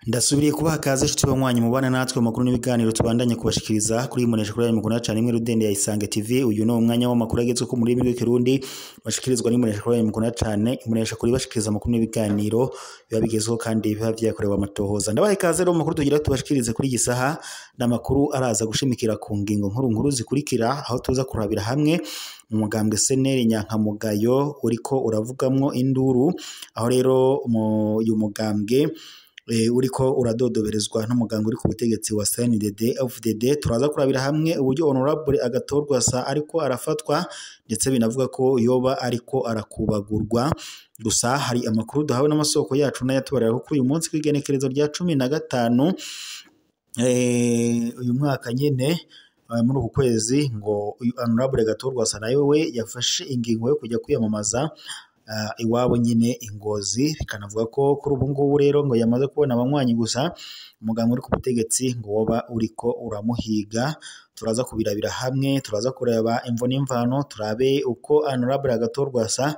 Ndasubiriye kubaha kaze nshuti banywanyi mubana natwe makuru n'ibiganiro tubandanye kubashikiriza kuri Imbonesha kuri mukunda cyane imwe rudende ya Isange TV. Uyu no umwanya w'amakuru agezwe ko muri rw'ikirundi bashikirizwa n'Imbonesha kuri mukunda cyane Imbonesha kuri bashikiriza amakuru n'ibiganiro biba bigezweho kandi biba vyakorewe amatohoza. Ndabaha ikaze rero mu makuru tugira tubashikirize kuri iyi saha, n'amakuru araza gushimikira ku ngingo nkuru nkuru zikurikira, aho tuza kurabira hamwe umugambwe CNL Nyankamugayo uriko uravugamwo induru, aho rero uyu mugambwe uriko uradodoberezwa n'umuganga uri ku butegetsi wa CNDD FDD. Turaza kurabira hamwe uburyo Honorable Agathon Rwasa ariko arafatwa, ndetse binavuga ko yoba ariko arakubagurwa. Gusa hari amakuru duhawe n'amasoko yacu n'ayatubarira ko uyu munsi kw'igenekerezo rya 15 uyu mwaka nyene muri uku kwezi, ngo Honorable Agathon Rwasa nawe we yafashe ingingo yo kujya kwiyamamaza iwabo nyine Ingozi. Bikanavuga ko kuri ubu ngubu rero ngo yamaze kubona abanywanyi, gusa umuganga uri ku butegetsi ngo woba uriko uramuhiga. Turaza kubirabira hamwe, turaza kureba imvo n'imvano, turabe uko Honorable Agathon Rwasa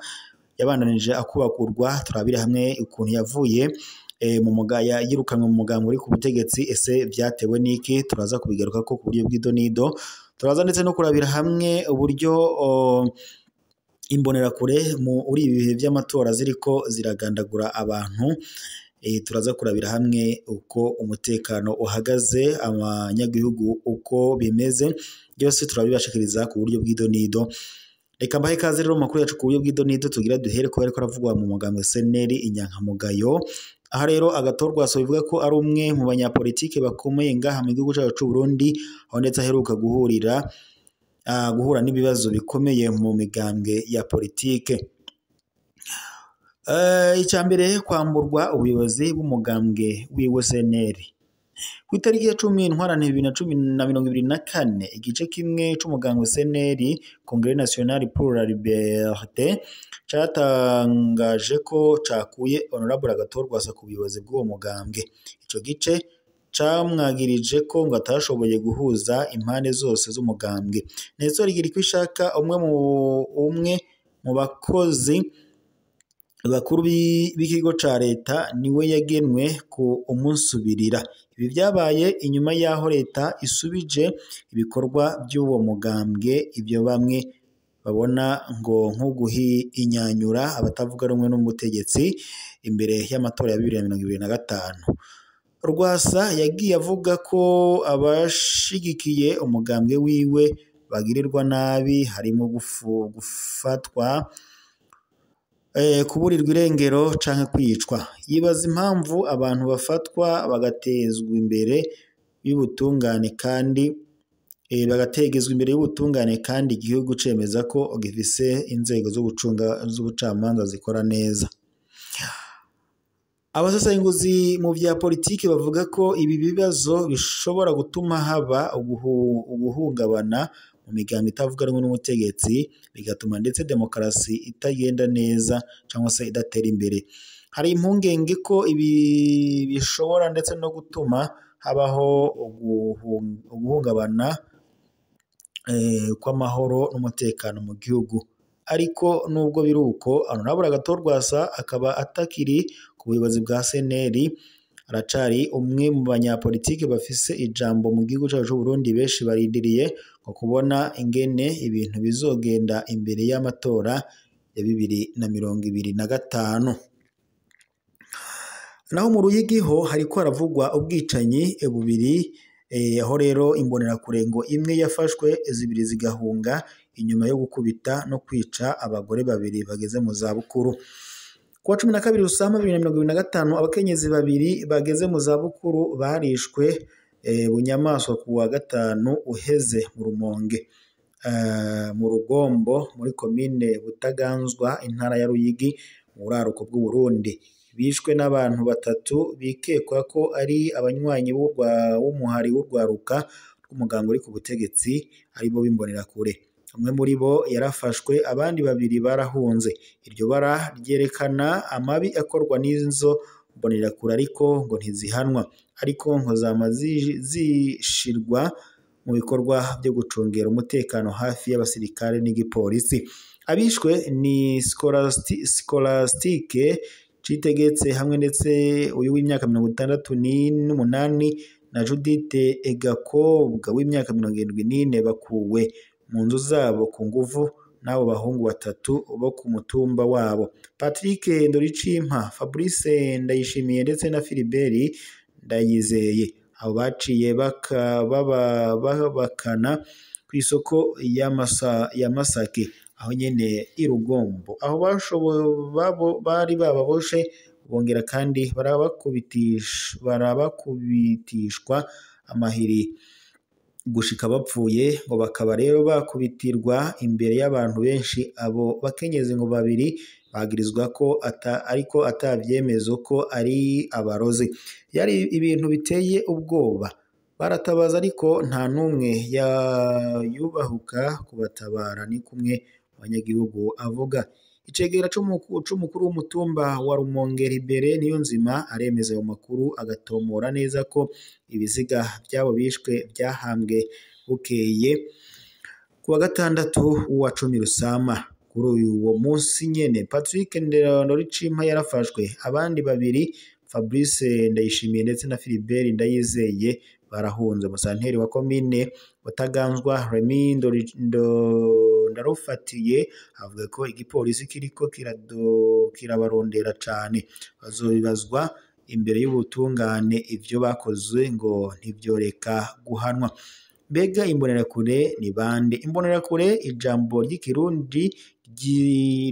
yabandanije akubakurwa, turabire hamwe ukuntu yavuye mu mugaya yirukanwe mu muganga uri ku butegetsi, ese byatewe n'iki? Turaza kubigaruka ko ku buryo bw'idonido. Turaza ndetse no kurabira hamwe uburyo imbonerakure muri ibi bihe by'amatora ziriko ziragandagura abantu. Turaza kurabira hamwe uko umutekano uhagaze, abanyagihugu uko bimeze, byose turabibashikiriza ku buryo bw'idonido. Reka mbahe ikaze rero mu makuru yacu ku buryo bw'idonido, tugira duhere ko ariko aravugwa mu mugambwe CNL Inyankamugayo. Aha rero Agathon Rwasa bivuga ko ari umwe mu banyapolitike bakomeye ngaha mu gihugu cyacu c'u Burundi, aho ndetse aheruka guhura n'ibibazo bikomeye mu migambwe ya politike. Icya mbere, kwamburwa ubuyobozi bw'umugambwe wiwe CNL. Ku itariki ya 10 Ntwarante 2024, igice kimwe c'umugambwe CNL, Congrès National pour la Liberté, catangaje ko cakuye Honorable Agathon Rwasa ku buyobozi bw'uwo mugambwe. Ico gice camwagirije ko ngo atashoboye guhuza impande zose z'umugambwe. Nestor Igirikwishaka, umwe mu bakozi bakuru b'ikigo ca leta, niwe yagenwe ku umunsubirira. Ibi byabaye inyuma y'aho leta isubije ibikorwa by'uwo mugambwe, ibyo bamwe babona ngo nko guhinyanyura abatavuga rumwe n'umutegetsi imbere y'amatora ya 2025. Rwasa yagiye avuga ko abashigikiye umugambwe wiwe bagirirwa nabi, harimo gufatwa, kuburirwa irengero canke kwicwa. Yibaza impamvu abantu bafatwa bagatezwa imbere y'ubutungane kandi bagategezwa imbere y'ubutungane kandi igihugu cemeza ko gifise inzego z'ubucamanza zikora neza. Abasesenguzi mu vya politiki bavuga ko ibi bibazo bishobora gutuma haba uguhungabana mu migambi itavuga rumwe n'umutegetsi, bigatuma ndetse demokarasi itagenda neza cyangwa se idatera imbere. Hari impungenge ko ibi bishobora ndetse no gutuma habaho uguhungabana kw'amahoro n'umutekano mu gihugu. Ariko nubwo biri uko, Honorable Agathon Rwasa akaba atakiri ku buyobozi bwa CNL, aracari umwe mu banyapolitike bafise ijambo mu gihugu cyacu c'u Burundi. Benshi barindiriye ngo kubona ingene ibintu bizogenda imbere y'amatora ya 2025. Naho mu Ruyigi ho hariko haravugwa ubwicanyi bubiri, aho rero imbonerakure ngo imwe yafashwe, zibiri zigahunga inyuma yo gukubita no kwica abagore babiri bageze mu zabukuru. Kuwa 12 Rusama 2025, abakenyezi babiri bageze mu zabukuru barishwe bunyamaswa kuwa gatanu uheze mu Rumonge, mu Rugombo, muri komine Butaganzwa, intara ya Ruyigi, mu buraruko bw'u Burundi. Bishwe n'abantu batatu bikekwa ko ari abanywanyi b'umuhari w'urwaruka rw'umuganga uri ku butegetsi, aribo b'imbonerakure. Umwe muri bo yarafashwe, abandi babiri barahunze. Iryo bara ryerekana amabi akorwa n'izo mbonerakure, ariko ngo ntizihanwa, ariko ngo zama zishirwa mu bikorwa byo gucungera umutekano hafi y'abasirikare n'igipolisi. Abishwe ni Scholastique Citegetse hamwe ndetse uyu w'imyaka 68 na Judith Egakobwa w'imyaka 74 bakuwe mu nzu zabo ku nguvu n'abo bahungu batatu bo ku mutumba wabo, Patrick Ndoricimpa, Fabrice Ndayishimiye ndetse na Philibert Ndayizeye. Abo baciye babakana ku isoko ya Masake aho nyene i Rugombo, aho bari bababoshe bongera kandi barabakubitishwa amahiri gushika bapfuye, ngo bakaba rero bakubitirwa imbere y'abantu benshi. Abo bakenyezi ngo babiri bagirizwa ko ariko atavyemezo ko ari abarozi. Yari ibintu biteye ubwoba, baratabaza ariko nta n'umwe yubahuka kubatabara, ni kumwe abanyagihugu avuga. Icegera c'umukuru w'umutumba wa Rumonge Libere Niyonzima aremeza ayo makuru, agatomora neza ko ibiziga byabo bishwe byahambwe bukeye kuwa gatandatu wa 10 Rusama. Kuri uyu wo munsi nyene Patrick Ndoricimpa yarafashwe, abandi babiri Fabrice Ndayishimiye ndetse na Philibert Ndayizeye barahunze. Musanteri wa komine Butaganzwa Remy Ndarufatiye avuga ko igipolisi kiriko kirabarondera cane, bazobibazwa imbere y'ubutungane, ivyo bakoze ngo ntivyoreka guhanwa. Mbega imbonerakure ni bande? Imbonerakure ijambo ry'ikirundi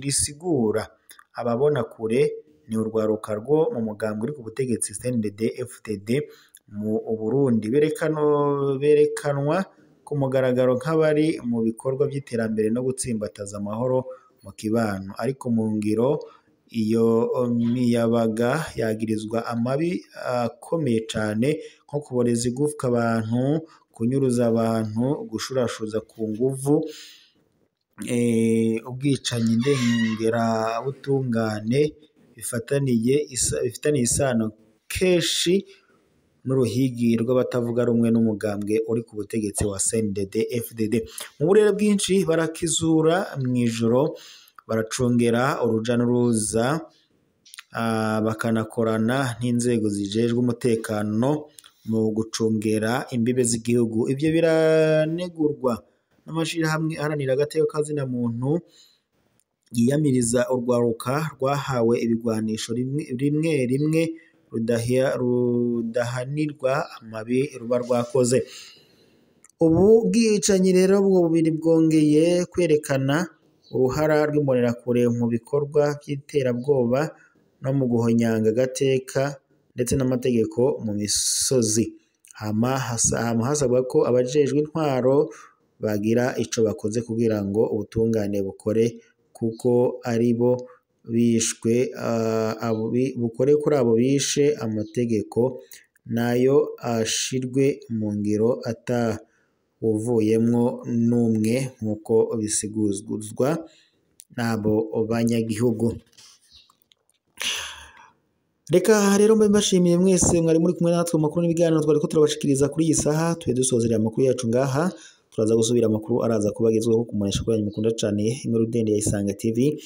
risigura ababona kure, ni urwaruka rwo mu mugambwe uri ku butegetsi CNDD FDD mu Burundi. Berekanwa ku mugaragaro nk'abari mu bikorwa by'iterambere no gutsimbataza amahoro mu kibano, ariko mu ngiro iyo miyabaga yagirizwa amabi akomeye cane nko kuboreza igufwa abantu, kunyuruza abantu, gushurashuza ku nguvu, ubwicanyi ndengerabutungane bifitaniye isano kenshi n'uruhigi rw'abatavuga rumwe n'umugambwe uri ku butegetsi wa CNDD FDD. Mu burere bwinshi barakizura mw'ijoro, baracungera uruja n'uruza, bakanakorana n'inzego zijejwe umutekano mu gucungera imbibe z'igihugu. Ivyo biranegurwa n'amashirahamwe aharanira agateka kazina muntu yiyamiriza urwaruka rwahawe ibigwanisho rimwe rimwe rudahanirwa amabi ruba rwakoze. Ubu bwicanyi rero bubiri bwongeye kwerekana uruhara rw'imbonerakure mu bikorwa by'iterabwoba no mu guhonyanga agateka ndetse n'amategeko mu misozi. Hama hasabwa ko abajejwe intwaro bagira ico bakoze kugira ngo ubutungane bukore, kuko aribo bishwe, bukore kuri abo bishe amategeko nayo ashirwe mu ngiro atawuvuyemwo n'umwe, nk'uko bisiguzwa n'abo banyagihugu. Reka rero mbe mbashimiye mwese mwari muri kumwe natwe mu makuru n'ibiganiro twariko turabashikiriza kuri iyi saha. Tube dusozerera amakuru yacu ngaha, turaza gusubira amakuru araza kubagezwaho ku munesha kuri mukunda cane imwe rudende ya Isanga TV.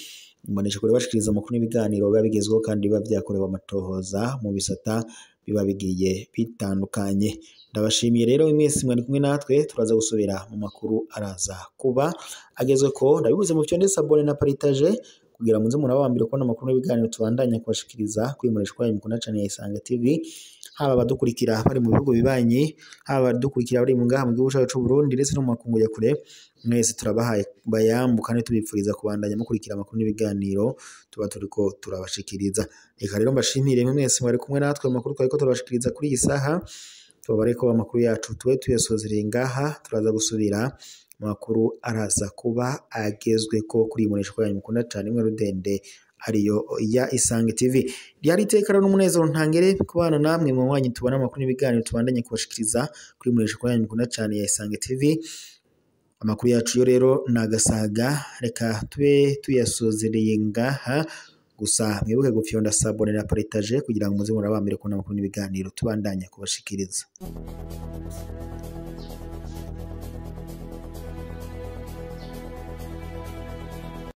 Umunesha kuri bashikiriza amakuru n'ibiganiro biba bigezweho kandi biba vyakorewe amatohoza mu bisata biba bigiye bitandukanye. Ndabashimiye rero mwese mwari kumwe natwe, turaza gusubira mu makuru araza kuba agezweko. Ndabibuze mu fyonde sabone na partage kugira muze murabambira kubona amakuru n'ibiganiro tubandanya kubashikiriza kuri munesha kuri mukunda cane ya Isanga TV, haba abadukurikira bari mu bihugu bibanyi, haba abadukurikira bari mu ngaha mu gihugu cyacu c'u Burundi ndetse no mu makungu ya kure. Mwese turabahaye bayambu kandi tubipfuriza kubandanya mukurikira amakuru n'ibiganiro tuba turiko turabashikiriza. Reka rero mbashimire mwese mwari kumwe natwe mu makuru twariko turabashikiriza kuri iyi saha. Tubabareko amakuru yacu tube tuyasozereye ngaha, turaza gusubira mu makuru araza kuba agezweko kuri munesha kuri mukunda cane imwe rudende ariyo ya Isange TV. Ryari iteka rero n'umunezero ntangere kubana namwe mu wanyu tubona amakuru n'ibiganiro tubandanye kubashikiriza kuri munesha kuri mukunda cane ya Isange TV. Amakuru yacu yo rero nagasaga, reka tube tuyasozereye ngaha. Gusa mwibuke gufyonda sabone na partage kugira ngo muze murabambire kubona amakuru n'ibiganiro tubandanya kubashikiriza.